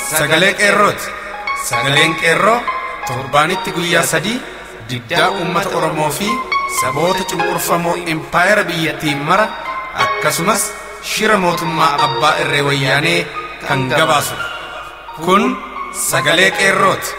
sagalee qeerrooti. Sagaleen qeerroo torbaanitti guyyaa 3 diddaa uummata Oromoo fi saboota cunqurfamoo impaayera biyyattiin mara akkasumas shira mootummaa abbaa irree wayyaanee kan gabaasudha. Kun sagalee qeerrooti.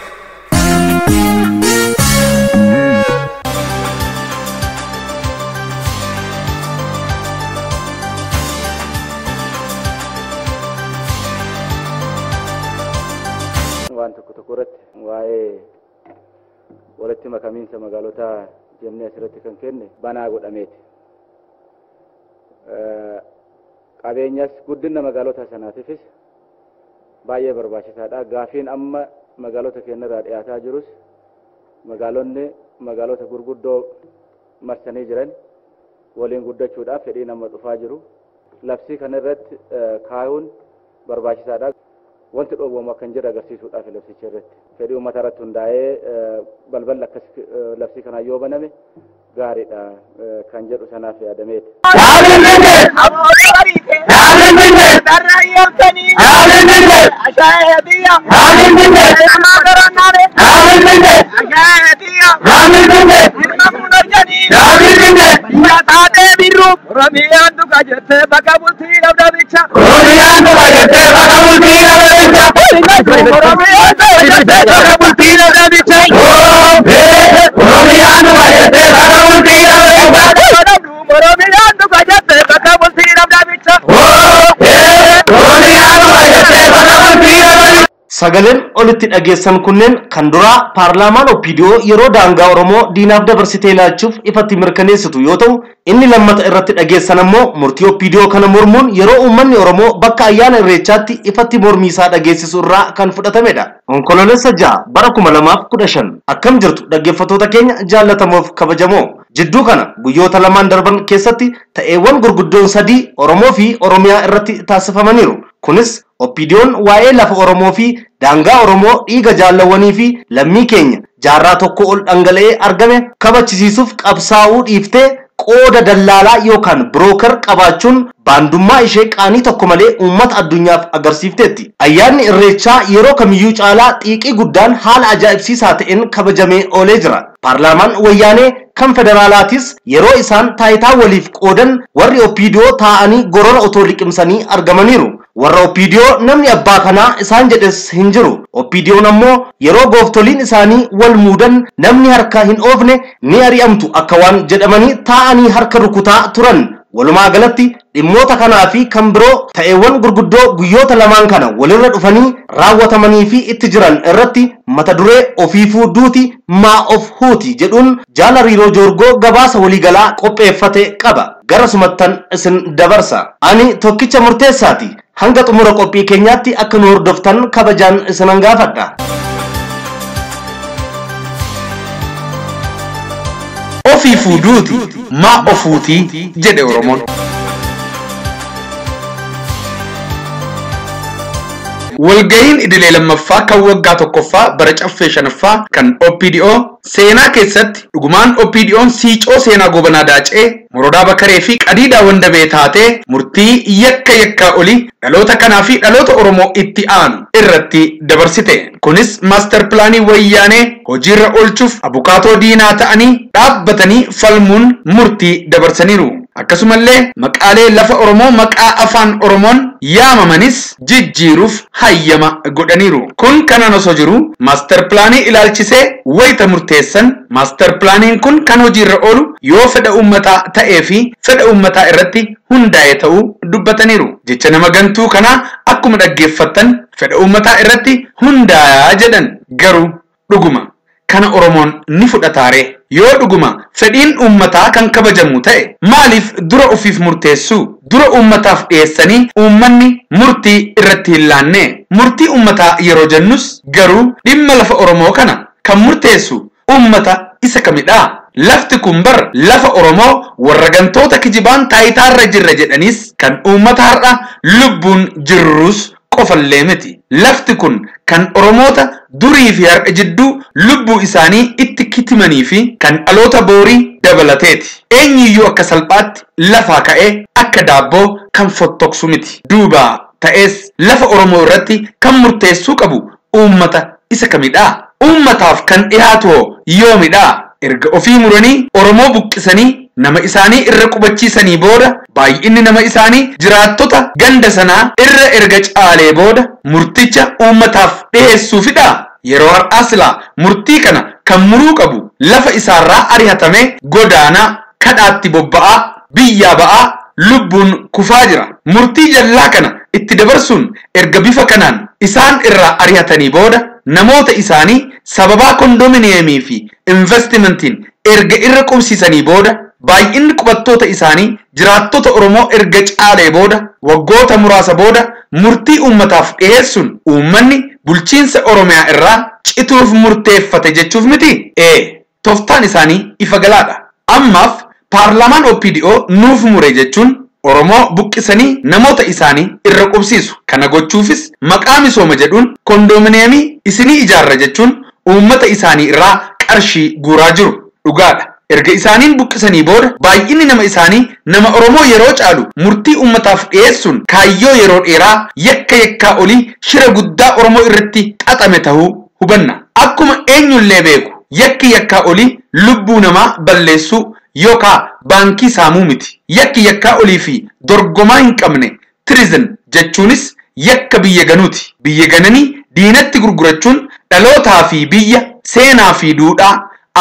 Waan tokko tokko irratti waa'ee walitti makamiinsa magaalotaa jennee asirratti kan kenne banaa godhameeti. Qabeenyas guddina magaalota sanaatiifis baay'ee barbaachisaadha. Gaafiin amma magaalota keenyarraa dhiyaataa jirus magaalonni magaalota gurguddoo marsanii jiran waliin guddachuudhaaf fedhii nama dhufaa jiru. Labsii kanarratti kaayuun barbaachisaadha. Wanti dhoowwamu akka hin jirre agarsiisuudhaaf labsicha irratti. Fedhii uummata irratti hundaa'ee balballi akkas labsii kanaan yoo baname gaariidha kan jedhu sanaaf yaadameeti. Sagaleen olitti dhageessan kunneen kan duraa paarlaamaan OPDO yeroo daangaa Oromoo diinaaf dabarsitee laachuuf ifatti mirkaneessitu yoo ta'u, inni lammata irratti dhageessan ammoo murtii OPDO kana mormuun yeroo uummanni Oromoo bakka ayyaana Irreechaatti ifatti mormii isaa dhageessisu irraa kan fudhatamedha. Onkoloolessa 6 bara 2015 akkam jirtu dhaggeeffattoota keenya jaallatamoof kabajamoo. Jidduu kana guyyoota lamaan darban keessatti ta'eewwan gurguddoon 3 Oromoo fi Oromiyaa irratti taasifamaniiru. Kunis OPDO'n waa'ee lafa Oromoo fi daangaa Oromoo dhiiga jaallawwanii fi lammii keenya jaarraa tokko ol dhangala'ee argame kabachisiisuuf qabsaa'uu dhiiftee qooda dallaalaa yookaan birooker qabaachuun baandummaa ishee qaanii tokko malee uummata addunyaaf agarsiifteetti. Ayyaanni Irreechaa yeroo kamiyyuu caalaa xiiqii guddaan haala ajaa'ibsiisaa ta'een kabajamee oolee jira. Paarlaamaan wayyaanee kan federaalaatis yeroo isaan taayitaa waliif qoodan warri OPDO taa'anii gorora otoo liqimsanii argamaniiru. Warra OPDO namni abbaa kanaa isaan jedhes hin jiru. OPDO'n ammoo yeroo gooftoliin isaanii wal muudan namni harka hin oofne ni ari'amtu akka waan jedhamanii taa'anii harka rukutaa turan. Walumaa galatti dhimmoota kanaa fi kan biroo ta'eewwan gurguddoo guyyoota lamaan kana walirra dhufanii raawwatamanii fi itti jiran irratti mata duree ofiifuu duuti maa of huuti jedhuun jaala Riiroo Joorgoo gabaasa waliigalaa qopheeffate qaba. Gara sumattan isin dabarsa. Ani tokkicha murteessaati. Hanga xumura qophii keenyaatti akka nu hordoftan kabajaan isinan gaafadha. Ofiifuu duuti maa ofuutii jedhe Oromoon. Walga'iin idilee lammaffaa kan waggaa tokkoffaa bara caffee 5ffaa kan OPDO seenaa keessatti dhugumaan OPDO'n siicoo seenaa gobanaa daacee morodaa bakaree fi qadiidaa wandabee taatee murtii yakka yakkaa olii dhaloota kanaa fi dhaloota Oromoo itti aanu irratti dabarsite. Kunis maaster pilaanii wayyaanee hojiirra oolchuuf abukaatoo diinaa ta'anii dhaabbatanii falmuun murtii dabarsaniiru. Akkasumallee maqaalee lafa Oromoo maqaa afaan Oromoon yaamamanis jijjiiruuf hayyama godhaniiru. Kun kanaan osoo jiru maaster pilaanii ilaalchisee wayita murteessan maaster pilaaniin kun kan hojiirra oolu yoo fedha uummataa ta'ee fi fedha uummataa irratti hundaa'e ta'uu dubbataniiru. Jecha nama gantuu kanaa akkuma dhaggeeffattan fedha uummataa irratti hundaayaa jedhan garuu dhuguma kana Oromoon ni fudhataare. Yoo dhuguma fedhiin uummataa kan kabajamu ta'e maaliif dura ofiif murteessuu? Dura uummataaf dhiyeessanii uummanni murtii irratti hin laanne. Murtii uummataa yeroo jennus garuu dhimma lafa Oromoo kana kan murteessu uummata isa kamidha? Lafti kun bar lafa Oromoo warra gantoota kijibaan taayitaarra jirra jedhanis kan uummata har'a lubbuun jirrus qofallee miti. Lafti kun kan Oromoota durii fi har'a jidduu lubbuu isaanii itti kitimanii fi kan dhaloota boorii dabalateeti. Eenyuyyuu akka salphaatti lafaa ka'ee akka daabboo kan fottoksu miti. Duuba Ta'es lafa Oromoo irratti kan murteessuu qabu uummata isa kamidha? Uummataaf kan dhiyaatu yoomidha? Erga ofii muranii Oromoo buqqisanii nama isaanii irra qubachiisanii booda baay'inni nama isaanii jiraattota ganda sanaa irra erga caalee booda murticha uummataaf dhiyeessuufidha. Yeroo har'aa silaa murtii kana kan muruu qabu lafa isaarraa ari'atamee godaanaa kadhaatti bobba'aa biyyaa ba'aa lubbuun kufaa jira. Murtii jallaa kana itti dabarsuun erga bifa kanaan isaan irraa ari'atanii booda namoota isaanii sababaa kondominiyeemii fi investimentiin erga irra qubsiisanii booda baay'inni qubattoota isaanii jiraattota Oromoo erga caalee booda waggoota muraasa booda murtii uummataaf dhiyeessuun uummanni bulchiinsa Oromiyaa irraa cituuf murteeffate jechuuf miti. Tooftaan isaanii ifa galaadha. Ammaaf paarlaamaan OPDO nuuf mure jechuun Oromoo buqqisanii namoota isaanii irra qubsiisu. Kana gochuufis maqaa misooma jedhuun kondominiyeemii isinii ijaarra jechuun uummata isaanii irraa qarshii guuraa jiru. Dhugaadha. Erga isaaniin buqqisanii booda baay'inni nama isaanii nama Oromoo yeroo caalu murtii uummataaf dhiyeessuun kaayyoo yeroo dheeraa yakka yakkaa olii shira guddaa Oromoo irratti xaxame ta'uu hubanna. Akkuma eenyullee beeku yakki yakkaa olii lubbuu namaa balleessuu yookaan baankii saamuu miti. Yakki yakkaa olii fi dorgomaa hin qabne treason jechuunis yakka biyya ganuuti. Biyya gananii diinatti gurgurachuun dhalootaa fi biyya seenaa fi duudhaa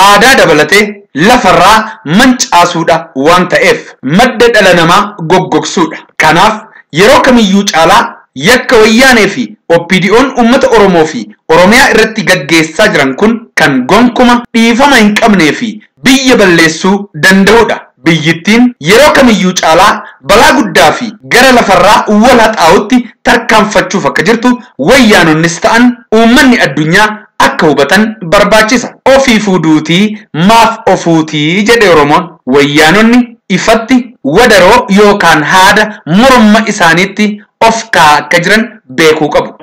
aadaa dabalatee lafarraa mancaasuudha waan ta'eef madda dhala namaa goggogsuudha. Kanaaf yeroo kamiyyuu caalaa yakka wayyaanee fi OPDO'n uummata Oromoo fi Oromiyaa irratti gaggeessaa jiran kun kan gonkuma dhiifama hin qabnee fi biyya balleessuu danda'udha. Biyyittiin yeroo kamiyyuu caalaa balaa guddaa fi gara lafarraa wal haxaa'utti tarkaanfachuuf akka jirtu wayyaanonnis ta'an uummanni addunyaa akka hubatan barbaachisa. Ofii fuuduutii maaf ofuutii jedhe Oromoon. Wayyaanonni ifatti wadaroo yookaan haada morma isaaniitti of kaa'aa akka jiran beekuu qabu.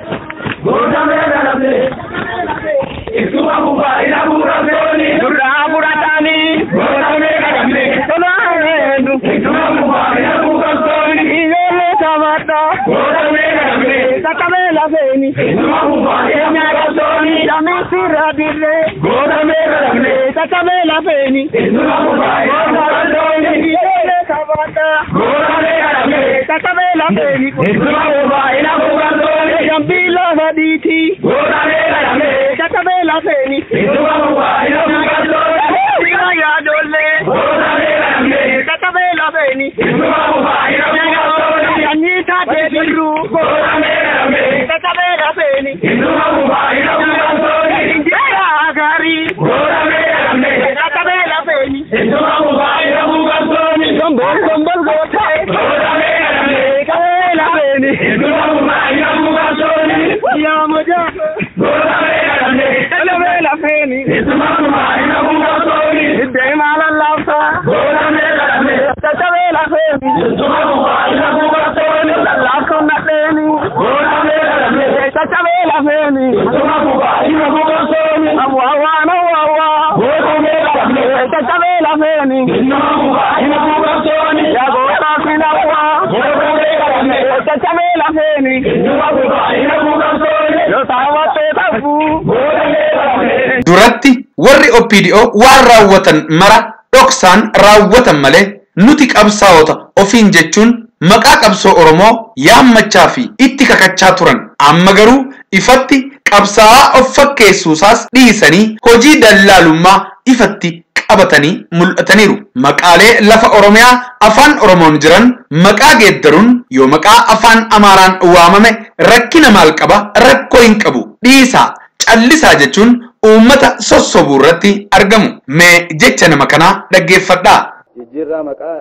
Duratti warri OPDO waan raawwatan mara dhoksaan raawwatan malee nuti qabsaa'ota ofiin jechuun maqaa qabsoo Oromoo yaammachaa fi itti kakachaa turan. Amma garuu ifatti qabsaa'aa of fakkeessuusaas dhiisanii hojii dallaalummaa ifatti qabatanii mul'ataniiru. Maqaalee lafa Oromiyaa afaan Oromoon jiran maqaa geeddaruun yoo maqaa afaan Amaaraan waamame rakkina maal qaba rakkoo hin qabu dhiisaa callisaa jechuun uummata sossobuu irratti argamu. Mee jecha nama kanaa dhaggeeffadhaa. Jijjiirraa maqaa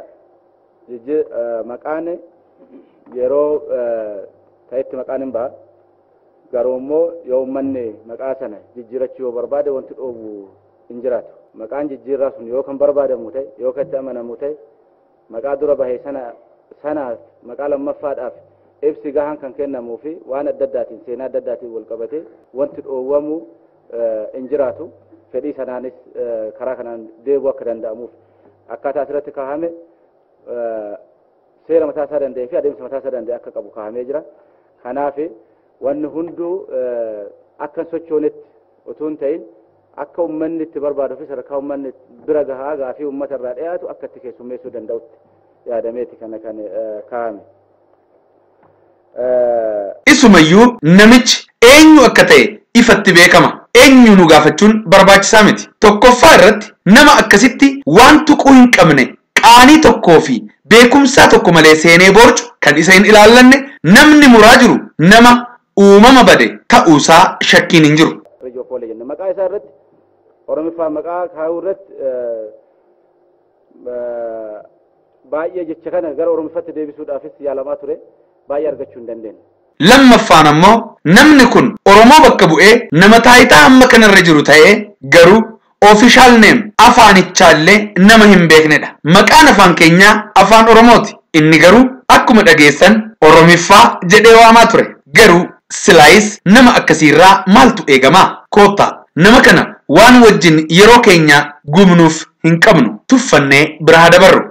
maqaan yeroo ta'etti maqaan hin ba'a. Garuu immoo yoo uummanni maqaa sana jijjiirachuu yoo barbaade wanti dhoowwu hin jiraatu. Maqaan jijjiirraa sun yoo kan barbaadamu ta'e yoo kan itti amanamu ta'e maqaa dura bahee sanaaf maqaa lammaffaadhaaf ibsi gahaan kan kennamuu fi waan adda addaatiin seenaa adda addaatiin wal qabatee wanti dhoowwamu hin jiraatu. Fedhii sanaanis karaa kanaan deebi'uu akka danda'amuuf akkaataa asirratti kaahame seera mataa isaa danda'ee fi adeemsa mataa isaa danda'e akka qabu kaahamee jira. Kanaaf wanni hunduu akka hin sochoonetti utuu hin ta'in akka uummanni itti barbaaduu fi sadarkaa uummanni bira gahaa gaafii uummata irraa dhiyaatu akka itti keessummeessuu danda'utti yaadameeti kana kan kaa'ame. Isumayyuu namichi eenyu akka ta'e ifatti beekama. Eenyu nu gaafachuun barbaachisaa miti. Tokkoffaa irratti nama akkasitti waan tuquu hin qabne qaanii tokkoo fi beekumsaa tokko malee seenee borcu kan isa hin ilaallanne namni muraa jiru nama uumama bade ta'uusaa shakkiin hin jiru. Rijoofoole jenna. Maqaa isaa irratti Oromiffaa maqaa kaa'uu irratti baay'ee jecha kana gara Oromiffaatti deebisuudhaafis yaalamaa ture baay'ee argachuu hin dandeenye. Lammaffaan ammoo namni kun Oromoo bakka bu'ee nama taayitaa hamma kanarra jiru ta'ee garuu official name afaanichaallee nama hin beeknedha. Maqaan afaan keenyaa afaan Oromooti. Inni garuu akkuma dhageessan Oromiffaa jedhee waamaa ture. Garuu silaayis nama akkasiirraa maaltu eegamaa? Koottaa nama kana waan wajjin yeroo keenya gubnuuf hin qabnu tuffannee bira haa dabarru.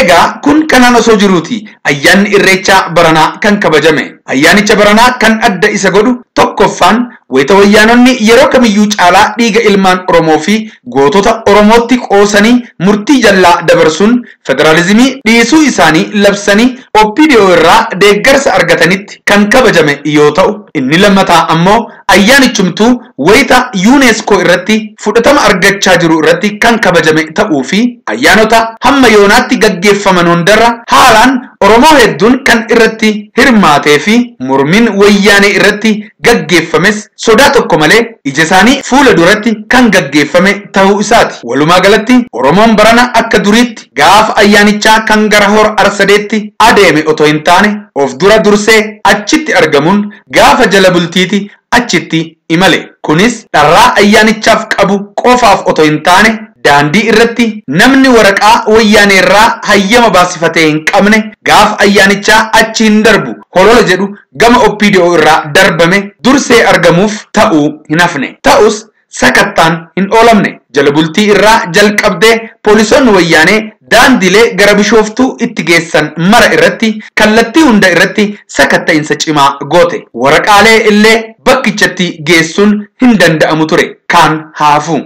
Egaa kun kanaan osoo jiruuti ayyaanni irreechaa baranaa kan kabajame. Ayyaanicha baranaa kan adda isa godhu tokkoffaan wayita wayyaanonni yeroo kamiyyuu caalaa dhiiga ilmaan Oromoo fi gootota Oromootti qoosanii murtii jallaa dabarsuun federaalizimii dhiisuu isaanii labsanii OPDO irraa deeggarsa argatanitti kan kabajame yoo ta'u, inni lammataa ammoo ayyaanichumtuu wayita UNESCO irratti fudhatama argachaa jiru irratti kan kabajame ta'uu fi ayyaanota hamma yoonaatti gaggeeffaman hundarra haalaan Oromoo hedduun kan irratti hirmaatee fi mormiin wayyaanee irratti gaggeeffames sodaa tokko malee ija isaanii fuula duratti kan gaggeeffame ta'uu isaati. Walumaa galatti Oromoon barana akka duriitti gaafa ayyaanichaa kan gara hora Arsadeetti adeeme otoo hin taane of dura dursee achitti argamuun gaafa jala bultiiti achitti imale. Kunis dharraa ayyaanichaaf qabu qofaaf otoo hin taane daandii irratti namni waraqaa wayyaanee irraa hayyama baasifatee hin qabne gaafa ayyaanichaa achi hin darbu holola jedhu gama OPDO irraa darbame dursee argamuuf ta'uu hin hafne. Ta'us sakattaan hin oolamne. Jala bultii irraa jalqabdee poolisoonni wayyaanee daandilee gara Bishooftuu itti geessan mara irratti kallattii hunda irratti sakatta'insa cimaa goote. Waraqaalee illee bakkichatti geessuun hin danda'amu ture. Kaan haafu.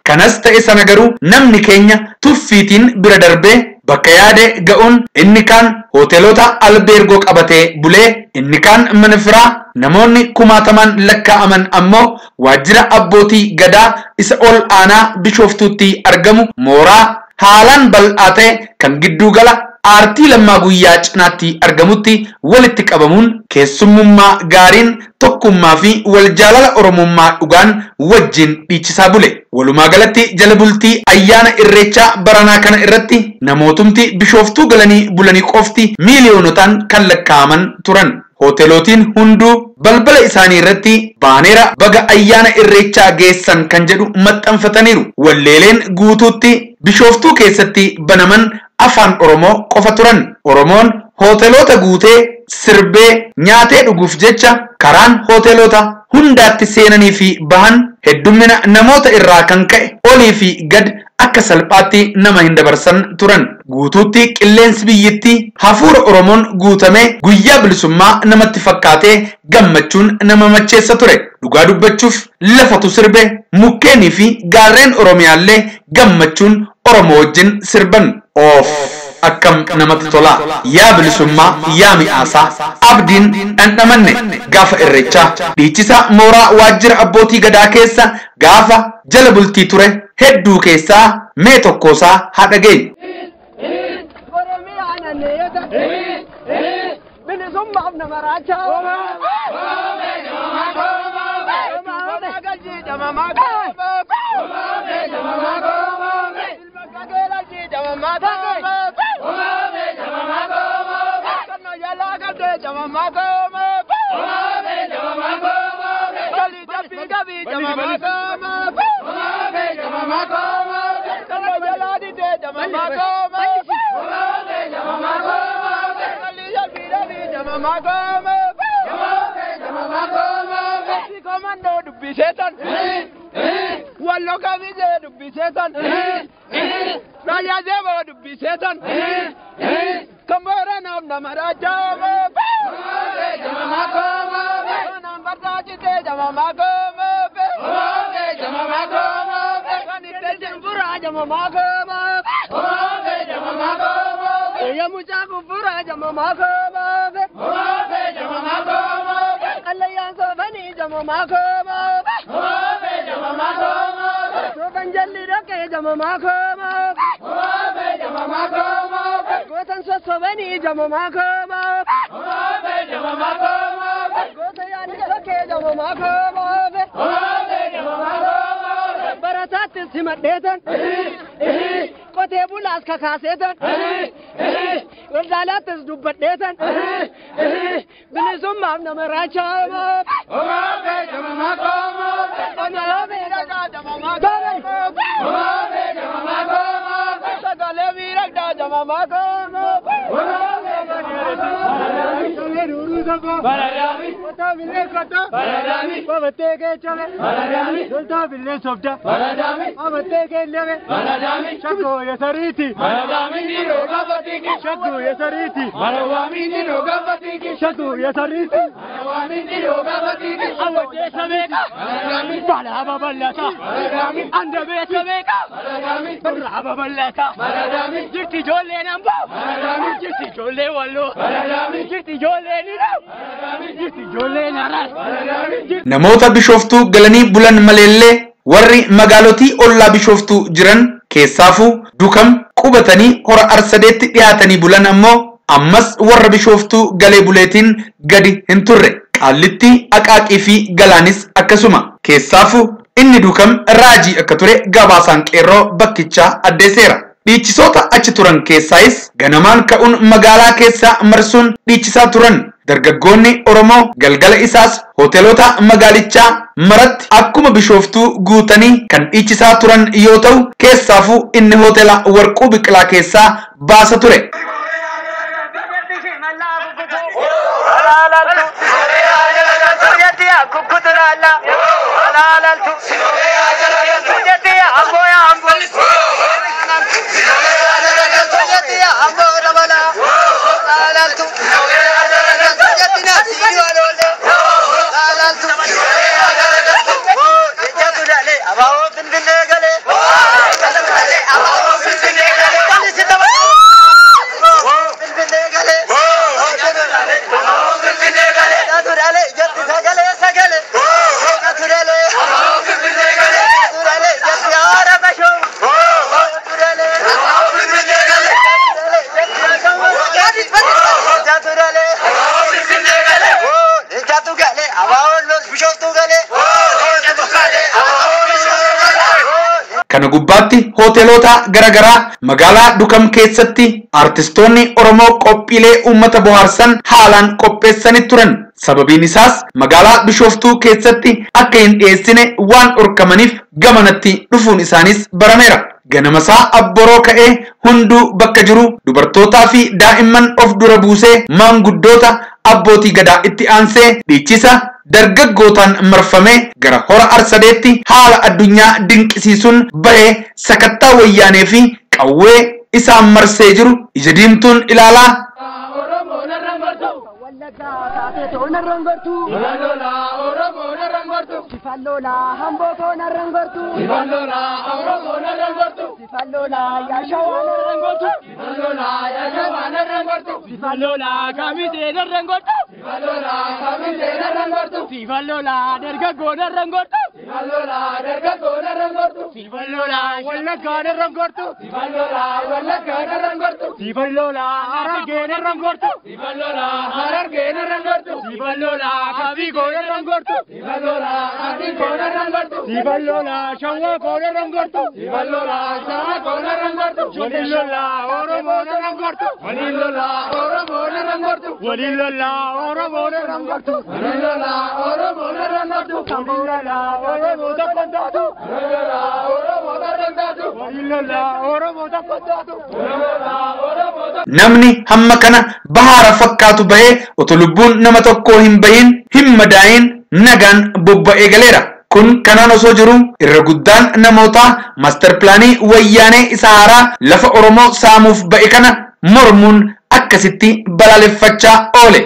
Kanas ta'e sana garuu namni keenya tuffiitiin bira darbee bakka yaade ga'uun inni kaan hoteelota albeergoo qabatee bulee inni kaan mana firaa namoonni kumaataman lakkaa'aman ammoo waajjira abbootii gadaa isa ol aanaa Bishooftuutti argamu mooraa haalaan bal'aa ta'e kan giddugala aartii Lammaa Guyyaa cinaatti argamutti walitti qabamuun keessummummaa gaariin tokkummaa fi wal jaalala Oromummaa dhugaan wajjin dhiichisaa bule. Walumaa galatti jala bultii ayyaana Irreechaa baranaa kana irratti namootumti Bishooftuu galanii bulanii qofti miiliyoonotaan kan lakkaa'aman turan. Hoteelotiin hunduu balbala isaanii irratti baaneera baga ayyaana Irreechaa geessan kan jedhu maxxanfataniiru. Walleeleen guutuutti Bishooftuu keessatti banaman afaan Oromoo qofa turan. Oromoon hoteelota guutee sirbee nyaatee dhuguuf jecha karaan hoteelota hundaatti seenanii fi bahan heddummina namoota irraa kan ka'e olii fi gad akka salphaatti nama hin dabarsan turan. Guutuutti qilleensi biyyittii hafuura Oromoon guutamee guyyaa bilisummaa namatti fakkaatee gammachuun nama macheessa ture. Dhugaa dubbachuuf lafatu sirbe, mukkeenii fi gaarreen Oromiyaallee gammachuun Oromoo wajjin sirban. Oof! Akkam namatti tola! Yaa bilisummaa, yaa mi'aasaa, abdiin dhandhamanne gaafa Irreechaa dhiichisa mooraa waajjira abbootii gadaa keessa gaafa jala bultii ture hedduu keessaa mee tokkoosaa haa dhageenyu. Bilisummaaf nama raachaa. Wallo kabijee dubbiseetan, raayyaa zeeboo dubbiseetan, kan booranaaf nama raajaa. Kanaan barbaachisee jamamaa koomoofe. Kan itti jimburaa jamamaa koomoofe. Eeyya mucaa gubburaa jamamaa koomoofe. Allayyaan soofanii jamamaa koomoofe. Soofan jalli dhaqee jamamaa koomoofe. Gootan sossobanii jamamaa koomoofe. Goota yaadni dhaqee jamamaa koomoofe. Barataattis himadheetan. Qotee bulaas kakaaseetan. Waldaalaattis dubbadheetan. Bilisummaaf nama raachaa. Sagalee miidhagdaa jamamaa koomoofe. Jirti ijoolleen Amboo, jirti ijoollee Walloo, jirti ijoolleen Hidhoo, jirti ijoolleen Harar. Namoota Bishooftuu galanii bulan maleellee warri magaalotii ollaa Bishooftuu jiran keessaafuu Dukam qubatanii hora Arsadeetti dhiyaatanii bulan ammoo ammas warra Bishooftuu galee buleetiin gadi hin turre. Qaallitti, Aqaaqii fi Galaanis akkasuma. Keessaafuu inni Dukam raajii akka ture gabaasaan qeerroo bakkichaa addeesseera. Dhiichisoota achi turan keessaayis ganamaan ka'uun magaalaa keessa marsuun dhiichisaa turan. Dargaggoonni Oromoo galgala isaas hoteelota magaalichaa maratti akkuma Bishooftuu guutanii kan dhiichisaa turan yoo ta'u, keessaafuu inni hoteela Warquu Biqilaa keessaa baasa ture. Kana gubbaatti hoteelota garaagaraa magaalaa Dukam keessatti artistoonni Oromoo qophiilee uummata bohaarsan haalaan qopheessanii turan. Sababiin isaas magaalaa Bishooftuu keessatti akka hin dhiyeessine waan dhorkamaniif gamanatti dhufuun isaanis barameera. Ganamasaa abboroo ka'ee hunduu bakka jiru dubartootaa fi daa'imman of dura buusee maanguddoota abbootii gadaa itti aansee dhiichisa dargaggootaan marfamee gara hora Arsadeetti haala addunyaa dinqisiisuun bahee sakattaa wayyaanee fi qawwee isaan marsee jiru ija diimtuun ilaalaa. Namni hamma kana bahaara fakkaatu bahee otoo lubbuun nama tokkoo hin bahin hin madaayin nagaan bobba'ee galeera. Kun kanaan osoo jiru irra guddaan namoota maaster pilaanii wayyaanee isa haaraa lafa Oromoo saamuuf ba'e kana mormuun akkasitti balaaleffachaa oole.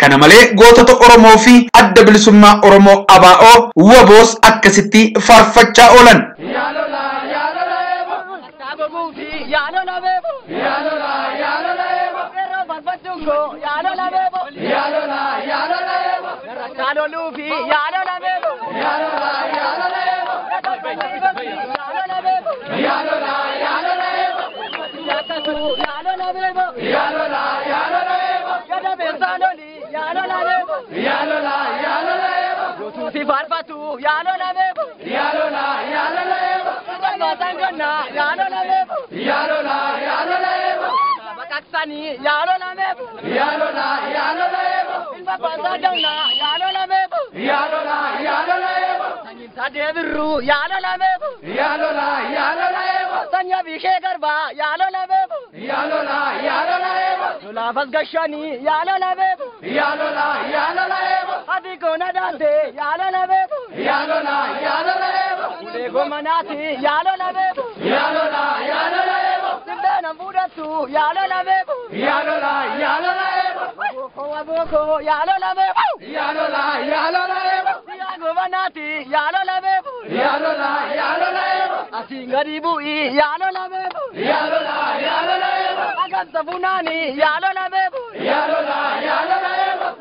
Kana malee gootota Oromoo fi adda bilisummaa Oromoo ABO WBOs akkasitti faarfachaa oolan.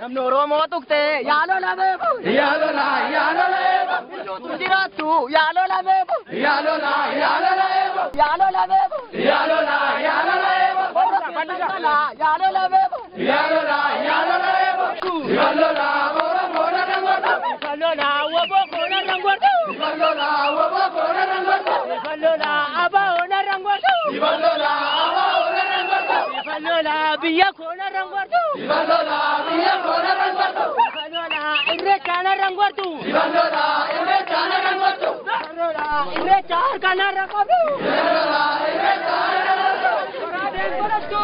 Namni Oromoo tuqxee yaa lola beeku. Yaa lola yaa lola eebo. Billuutu jiraattu yaa lola beeku. Yaa lola yaa lola eebo. Yaa lola beeku. Yaa lola yaa lola eebo. Yaa lola beeku. Yaa lola yaa lola eebo. Yaa lola Oromoo na dangortu. Yaa lola waboo na dangortu. Yaa lola waboo na dangortu. Yaa lola abaa na dangortu. Yaa lola abaa na dangortu. Yaa lola biyya koo na dangortu. Yaa lola biyya koo na dangortu. Yaa lola irreecha na dangortu. Yaa lola irreecha na dangortu. Yaa lola irreecha harka na qabdu. Yaa lola irreecha harka na qabdu.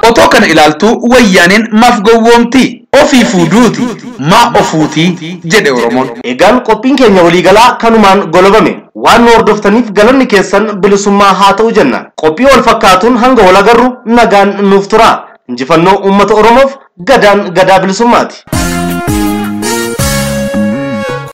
Otoo kana ilaaltuu wayyaaneen maaf gowwoomti? Ofii fuuduuti, maa ofuutii jedhe Oromoon. Egaan qophiin keenya waliigalaa kanumaan golobame. Waan nu hordoftaniif galanni keessan bilisummaa haa ta'u jenna. Qophii wal fakkaatuun hanga wal agarru nagaan nuuf tura. Injifannoo uummata Oromoof, gadaan gadaa bilisummaati.